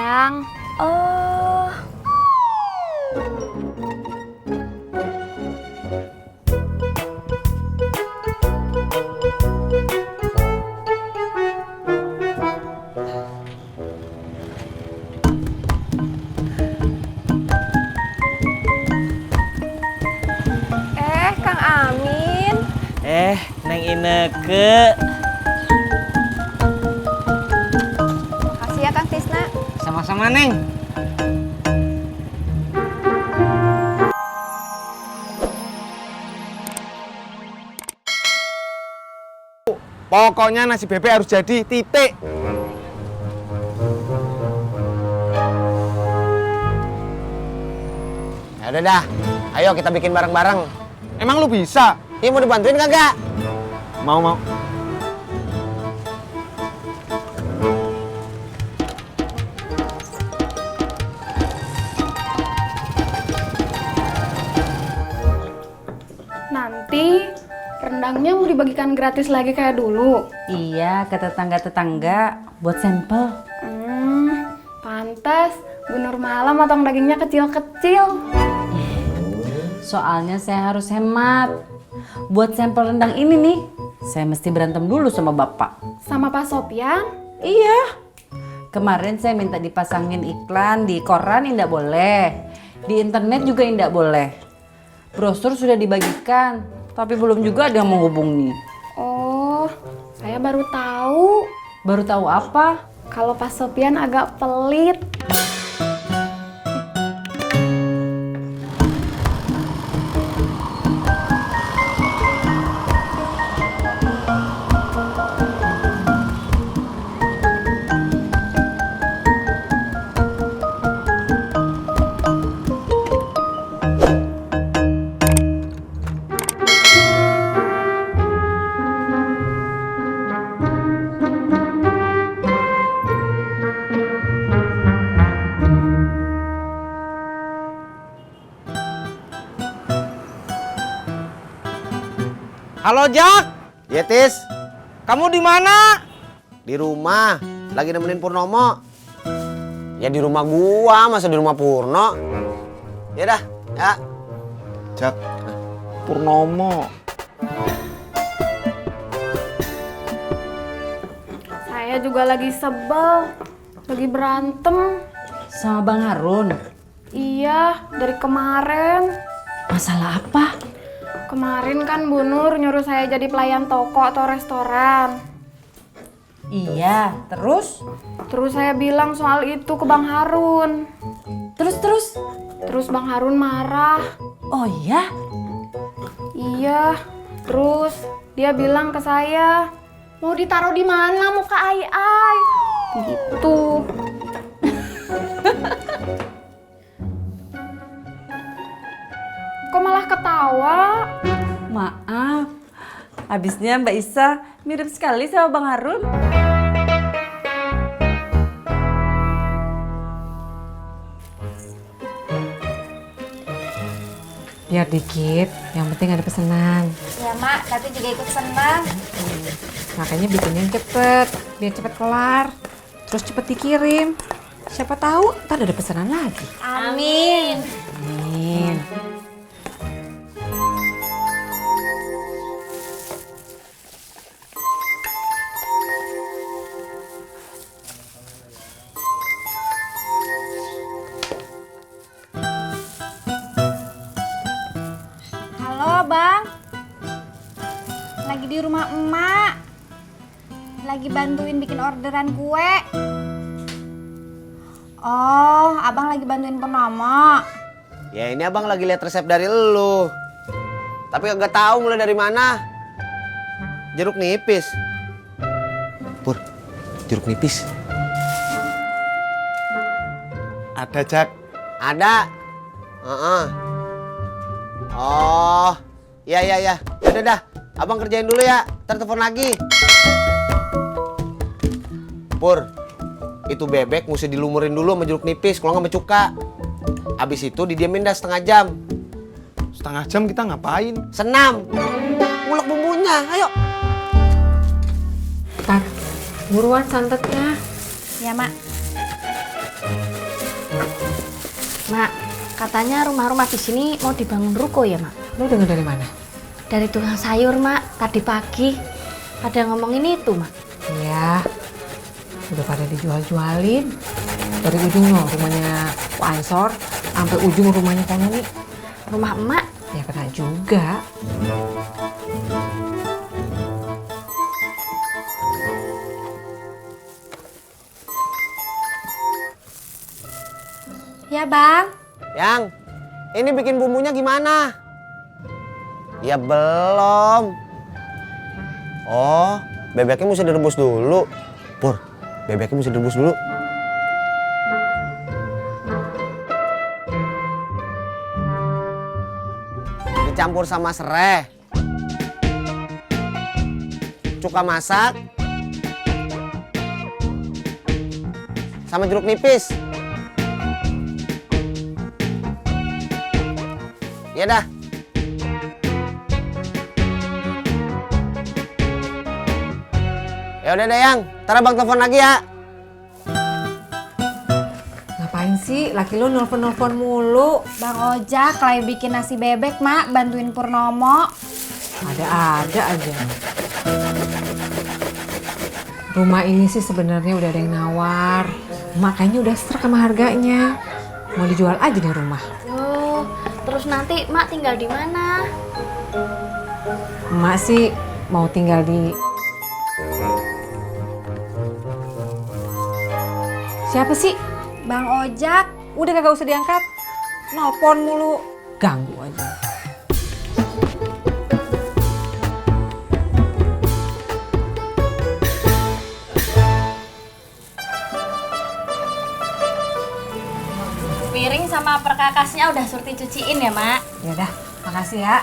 sayang. Oh. Kang Amin. Neng Ineke. Makasih ya Kang Tisna. Sama-sama, Neng. Pokoknya nasi bebek harus jadi, titik. Ya udah dah, ayo kita bikin bareng-bareng. Emang lu bisa? Iya, mau dibantuin kagak? Mau. Nanti rendangnya mau dibagikan gratis lagi kayak dulu. Iya, ke tetangga-tetangga buat sampel. Pantas Bu Nur Malam potong dagingnya kecil-kecil. Soalnya saya harus hemat. Buat sampel rendang ini nih, saya mesti berantem dulu sama bapak. Sama Pak Sopyan? Iya. Kemarin saya minta dipasangin iklan di koran, indak boleh. Di internet juga indak boleh. Brosur sudah dibagikan, tapi belum juga ada yang menghubungi. Oh, saya baru tahu. Baru tahu apa? Kalau Pak Sopyan agak pelit. Halo, Jak. Ya, Tis. Kamu di mana? Di rumah, lagi nemenin Purnomo. Ya di rumah gua, masa di rumah Purno. Ya dah, ya. Jak, Purnomo. Saya juga lagi sebel. Lagi berantem. Sama Bang Harun. Iya, dari kemarin. Masalah apa? Kemarin kan Bu Nur nyuruh saya jadi pelayan toko atau restoran. Iya, terus? Terus saya bilang soal itu ke Bang Harun. Terus? Terus Bang Harun marah. Oh iya? Iya. Terus dia bilang ke saya, mau ditaruh di mana muka ai-ai? Gitu. Kok malah ketawa? Maaf. Habisnya Mbak Isa mirip sekali sama Bang Harun. Biar dikit, yang penting ada pesanan. Ya Mak, Tati juga ikut senang. Makanya bikin yang cepet, biar cepet kelar. Terus cepet dikirim. Siapa tahu ntar ada pesanan lagi. Amin. Amin. Halo Bang. Lagi di rumah emak. Lagi bantuin bikin orderan kue. Oh, abang lagi bantuin Purnomo. Ya ini abang lagi lihat resep dari elu. Tapi kagak tahu mulai dari mana. Jeruk nipis. Pur, jeruk nipis. Ada, Jak. Ada. Oh, iya. Udah dah, abang kerjain dulu ya. Ntar telepon lagi. Pur, itu bebek mesti dilumurin dulu sama jeruk nipis, kalau nggak sama cuka. Abis itu didiemin dah setengah jam. Setengah jam kita ngapain? Senam. Ulek bumbunya, ayo. Ntar, buruan santetnya. Ya Mak. Mak, katanya rumah-rumah di sini mau dibangun ruko ya, Mak? Lu dengar dari mana? Dari tukang sayur, Mak. Tadi pagi pada ngomongin itu, Mak. Iya, udah pada dijual-jualin. Dari ujung no, rumahnya Pak Ansor sampai ujung rumahnya Kak Nuni. Rumah emak? Ya kena juga. Ya bang. Yang, ini bikin bumbunya gimana? Ya belum. Oh, bebeknya mesti direbus dulu. Pur, bebeknya mesti direbus dulu. Dicampur sama serai, cuka masak, sama jeruk nipis. Ya dah. Ya udah deh Yang, ntar abang telepon lagi ya. Ngapain sih laki lu nelfon-nelfon mulu? Bang Ojak lagi bikin nasi bebek, Mak. Bantuin Purnomo. Ada-ada aja. Rumah ini sih sebenarnya udah ada yang nawar. Makanya udah serak sama harganya. Mau dijual aja nih rumah. Oh, terus nanti Mak tinggal di mana? Emak sih mau tinggal di... Siapa sih? Bang Ojak. Udah kagak usah diangkat. Nelpon mulu. Ganggu aja. Piring sama perkakasnya udah Surti cuciin ya, Mak? Ya udah, makasih ya.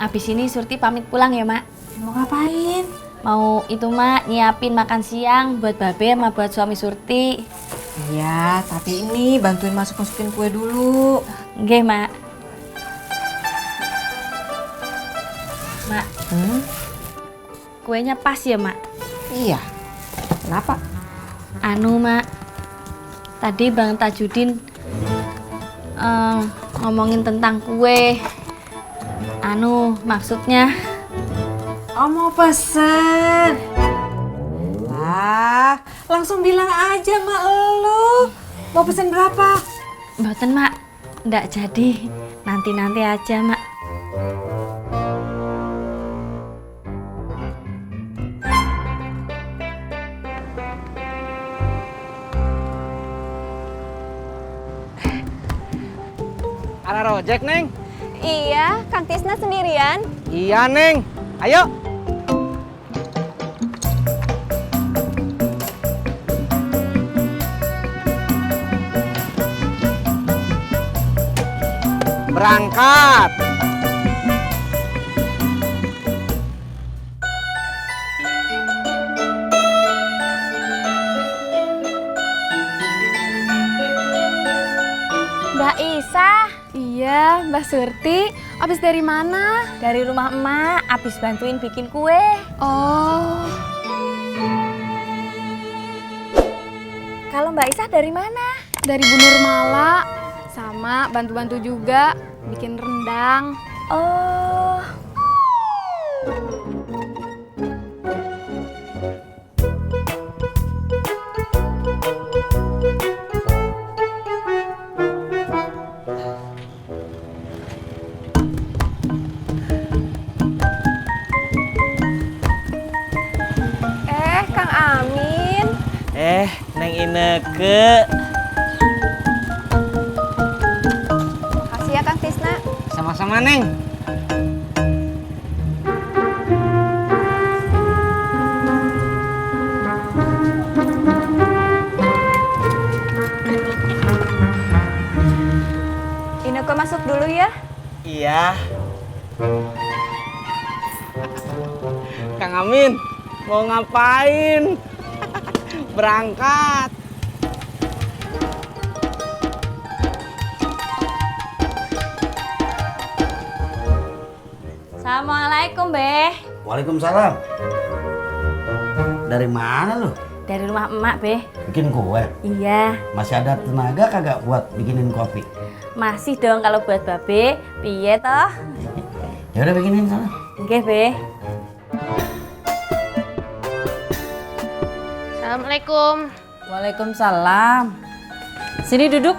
Abis ini Surti pamit pulang ya, Mak? Mau ngapain? Mau itu, Mak, nyiapin makan siang buat Babe sama buat suami Surti. Iya, tapi ini bantuin masukin kue dulu. Nggih, Mak. Mak, kuenya pas ya, Mak? Iya. Kenapa? Anu, Mak. Tadi Bang Tajudin ngomongin tentang kue. Anu, maksudnya Oh, mau pesen? Lah, langsung bilang aja mak elu. Mau pesen berapa? mboten, Mak. Ndak jadi. Nanti-nanti aja, Mak. Ada rojek, Neng? Iya, Kang Tisna sendirian. Iya, Neng. Ayo. Berangkat. Mbak Isa. Iya, Mbak Surti. Abis dari mana? Dari rumah emak, abis bantuin bikin kue. Oh, Kalau Mbak Isa dari mana? dari Bu Nurmala. Sama bantu-bantu juga bikin rendang. Oh. Kang Amin. Neng Ineke. Makasih ya Kang Tisna. Sama-sama, Neng. Ineke masuk dulu ya. Iya. Kang Amin, mau ngapain? Berangkat. Assalamualaikum, Beh. Waalaikumsalam. Dari mana lu? Dari rumah emak, Be. Bikin kue. Iya, Masih ada tenaga kagak buat bikinin kopi? masih dong kalau buat Babe. Piye toh? Ya udah bikinin sana. Nggih, Be. Assalamualaikum. Waalaikumsalam. Sini duduk.